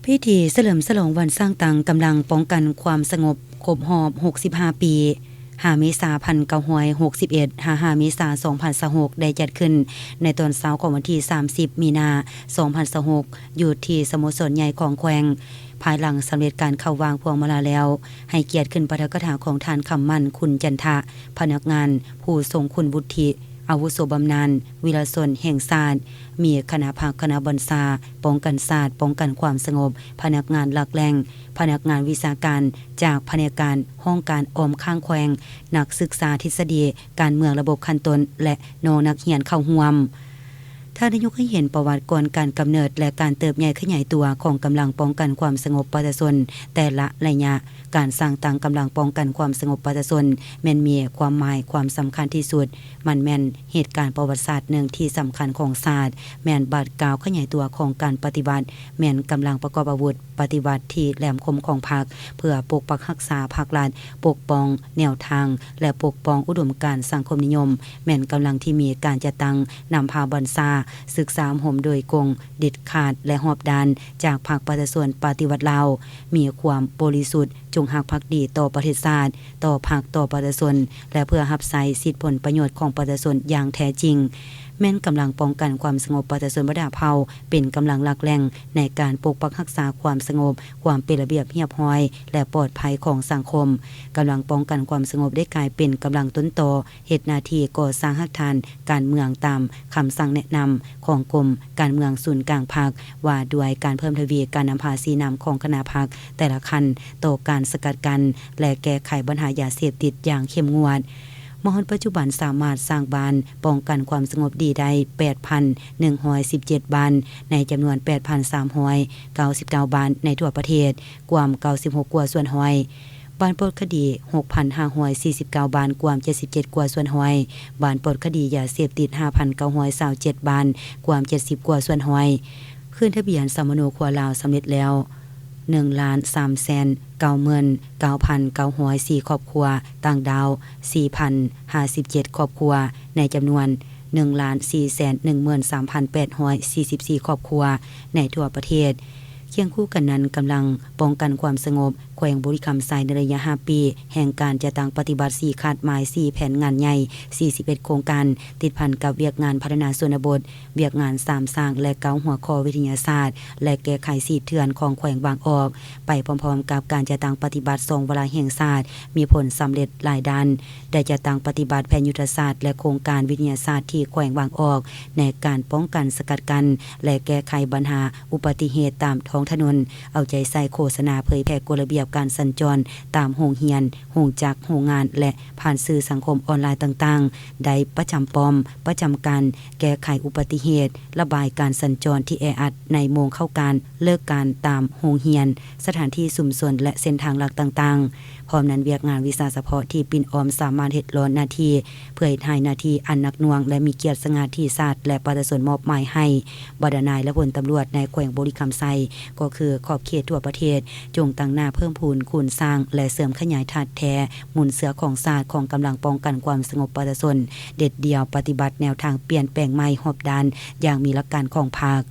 ພິທີສະເຫຼີມສະຫຼອງວັນສ້າງຕັ້ງກຳລັງປ້ອງກັນຄວາມສະຫງົບຄົບຮອບຫົກສິບຫ້າປີ, ຫ້າເມສາພັນເກົ້າຮ້ອຍຫົກສິບເອັດ ຫາ ຫ້າເມສາສອງພັນຊາວຫົກ ໄດ້ຈັດຂຶ້ນໃນຕອນເຊົ້າຂອງວັນທີສາມສິບ ມີນາ ສອງພັນຊາວຫົກ ຢູ່ທີ່ສະໂມສອນໃຫຍ່ຂອງແຂວງ. ພາຍຫຼັງສຳເລັດການເຂົ້າວາງພວງມາລາແລ້ວ, ໃຫ້ກຽດຂຶ້ນປາຖະກະຖາຂອງທ່ານ ຄຳໝັ້ນ ຂຸນຈັນທະ, ພະນັກງານຜູ້ຊົງຄຸນວຸດທິ ອາວຸໂສບຳນານ ວິລະຊົນແຫ່ງຊາດ, ມີຄະນະພັກ, ຄະນະບັນຊາປ້ອງກັນຊາດ, ປ້ອງກັນຄວາມສະຫງົບ, ພະນັກງານຫຼັກແຫຼ່ງ, ພະນັກງານວິຊາການຈາກພະແນກການ, ຫ້ອງການອ້ອມຂ້າງແຂວງ, ນັກສຶກສາທິດສະດີການເມືອງລະບົບຂັ້ນຕົ້ນ ແລະ ນ້ອງນັກຮຽນເຂົ້າຮ່ວມ. ທ່ານນາຍົກໃຫ້ເຫັນປະຫວັດກ່ອນການກຳເນີດ ແລະ ການເຕີບໃຫຍ່ຂະຫຍາຍຕົວຂອງກຳລັງປ້ອງກັນຄວາມສະຫງົບປະຊາຊົນແຕ່ລະໄລຍະ. ການສ້າງຕັ້ງກຳລັງປ້ອງກັນຄວາມສະຫງົບປະຊາຊົນ ແມ່ນມີຄວາມໝາຍຄວາມສຳຄັນທີ່ສຸດ. ມັນແມ່ນເຫດການປະຫວັດສາດໜຶ່ງທີ່ສຳຄັນຂອງຊາດ, ແມ່ນບາດກ້າວຂະຫຍາຍຕົວຂອງການປະຕິວັດ, ແມ່ນກຳລັງປະກອບອາວຸດປະຕິວັດທີ່ແຫຼມຄົມຂອງພັກ ເພື່ອປົກປັກຮັກສາພັກລັດ, ປົກປ້ອງແນວທາງ ແລະ ປົກປ້ອງອຸດົມການສັງຄົມນິຍົມ, ແມ່ນກຳລັງທີ່ມີການຈັດຕັ້ງນຳພາບັນຊາ, ສຶກສາອົບຮົມໂດຍກົງ, ເດັດຂາດ ແລະ ຮອບດ້ານ ຈາກພັກປະຊາຊົນປະຕິວັດລາວ, ມີຄວາມບໍລິສຸດ, ຈົງຮັກພັກດີຕໍ່ປະເທດຊາດ, ຕໍ່ພັກ, ຕໍ່ປະຊາຊົນ ແລະ ເພື່ອຮັບໃຊ້ສິດຜົນປະໂຫຍດຂອງປະຊາຊົນຢ່າງແທ້ຈິງ. ແມ່ນກຳລັງປ້ອງກັນຄວາມສະຫງົບປະຊາຊົນບັນດາເຜົ່າ ເປັນກຳລັງຫຼັກແຫຼ່ງໃນການປົກປັກຮັກສາຄວາມສະຫງົບ, ຄວາມເປັນລະບຽບຮຽບຮ້ອຍ ແລະ ປອດໄພຂອງສັງຄົມ. ກຳລັງປ້ອງກັນຄວາມສະຫງົບໄດ້ກາຍເປັນກຳລັງຕົ້ນຕໍ ເຮັດໜ້າທີ່ກໍ່ສ້າງຮາກຖານການເມືອງຕາມຄຳສັ່ງແນະນຳຂອງກົມການເມືອງສູນກາງພັກ ວ່າດ້ວຍການເພີ່ມທະວີການນຳພາຊີ້ນຳຂອງຄະນະພັກແຕ່ລະຂັ້ນ ຕໍ່ການສະກັດກັ້ນ ແລະ ແກ້ໄຂບັນຫາຢາເສບຕິດຢ່າງເຂັ້ມງວດ. ມາຮອດປັດຈຸບັນສາມາດສ້າງບ້ານປ້ອງກັນຄວາມສະຫງົບດີໄດ້ ແປດພັນໜຶ່ງຮ້ອຍສິບເຈັດ ບ້ານ ໃນຈຳນວນ ແປດພັນສາມຮ້ອຍເກົ້າສິບເກົ້າ ບ້ານໃນທົ່ວປະເທດ ກວມເກົ້າສິບຫົກກວ່າສ່ວນຮ້ອຍ. ບ້ານປອດຄະດີ ຫົກພັນຫ້າຮ້ອຍສີ່ສິບເກົ້າ ບ້ານ ກວມເຈັດສິບເຈັດກວ່າສ່ວນຮ້ອຍ, ບ້ານປອດຄະດີຢາເສບຕິດ ຫ້າພັນເກົ້າຮ້ອຍຊາວເຈັດ ບ້ານ ກວມເຈັດສິບກວ່າສ່ວນຮ້ອຍ. ຂຶ້ນທະບຽນສຳມະໂນຄົວລາວສຳເລັດແລ້ວ ໜຶ່ງລ້ານສາມແສນເກົ້າໝື່ນເກົ້າພັນເກົ້າຮ້ອຍສີ່ຄອບຄົວ, ຕ່າງດ້າວ ສີ່ພັນຫ້າສິບເຈັດຄອບຄົວ, ໃນຈຳນວນ ໜຶ່ງລ້ານສີ່ແສນໜຶ່ງໝື່ນສາມພັນແປດຮ້ອຍສີ່ສິບສີ່ຄອບຄົວ ໃນທົ່ວປະເທດ. ຄຽງຄູ່ກັນນັ້ນ, ກຳລັງປ້ອງກັນຄວາມສະຫງົບ ແຂວງບໍລິຄຳໄຊໃນໄລຍະຫ້າປີ ແຫ່ງການຈັດຕັ້ງປະຕິບັດ ສີ່ຄາດໝາຍ ສີ່ແຜນງານໃຫຍ່ ສີ່ສິບເອັດໂຄງການ ຕິດພັນກັບວຽກງານພັດທະນາຊົນນະບົດ, ວຽກງານສາມສ້າງ ແລະ ເກົ້າຫົວຂໍ້ວິທະຍາສາດ ແລະ ແກ້ໄຂສີ່ເຖື່ອນຂອງແຂວງວາງອອກ ໄປພ້ອມໆກັບການຈັດຕັ້ງປະຕິບັດສອງວາລະແຫ່ງຊາດ ມີຜົນສຳເລັດຫຼາຍດ້ານ, ໄດ້ຈັດຕັ້ງປະຕິບັດແຜນຍຸດທະສາດ ແລະ ໂຄງການວິທະຍາສາດທີ່ແຂວງວາງອອກ ໃນການປ້ອງກັນ, ສະກັດກັ້ນ ແລະ ແກ້ໄຂບັນຫາອຸບັດຕິເຫດຕາມທ້ອງຖະໜົນ, ເອົາໃຈໃສ່ໂຄສະນາເຜີຍແຜ່ກົດລະບຽບການສັນຈອນຕາມໂຮງຮຽນ, ໂຮງຈັກ, ໂຮງງານ ແລະ ຜ່ານສື່ສັງຄົມອອນລາຍຕ່າງໆ, ໄດ້ປະຈຳປ້ອມ, ປະຈຳການ, ແກ້ໄຂອຸບັດຕິເຫດ, ລະບາຍການສັນຈອນທີ່ແອອັດໃນໂມງເຂົ້າການ, ເລີກການຕາມໂຮງຮຽນ, ສະຖານທີ່ຊຸມຊົນ ແລະ ເສັ້ນທາງຫຼັກຕ່າງໆ. ພ້ອມນັ້ນ, ວຽກງານວິຊາສະເພາະທີ່ປິ່ນອ້ອມສາມາດເຮັດລ້ອນໜ້າທີ່ ເພື່ອເຮັດໃຫ້ໜ້າທີ່ອັນໜັກໜ່ວງ ແລະ ມີກຽດສະຫງ່າທີ່ຊາດ ແລະ ປະຊາຊົນມອບໝາຍໃຫ້. ບັນດານາຍ ແລະ ພົນຕຳຫຼວດໃນແຂວງບໍລິຄຳໄຊ ກໍຄືຂອບເຂດທົ່ວປະເທດ ຈົ່ງຕັ້ງໜ້າເພີ່ມພູນຄູນສ້າງ ແລະ ເສີມຂະຫຍາຍທາດແທ້ມູນເຊື້ອຂອງຊາດ ຂອງກຳລັງປ້ອງກັນຄວາມສະຫງົບປະຊາຊົນ, ເດັດດ່ຽວປະຕິບັດແນວທາງປ່ຽນແປງໃໝ່ຮອບດ້ານຢ່າງມີຫຼັກການຂອງພັກ.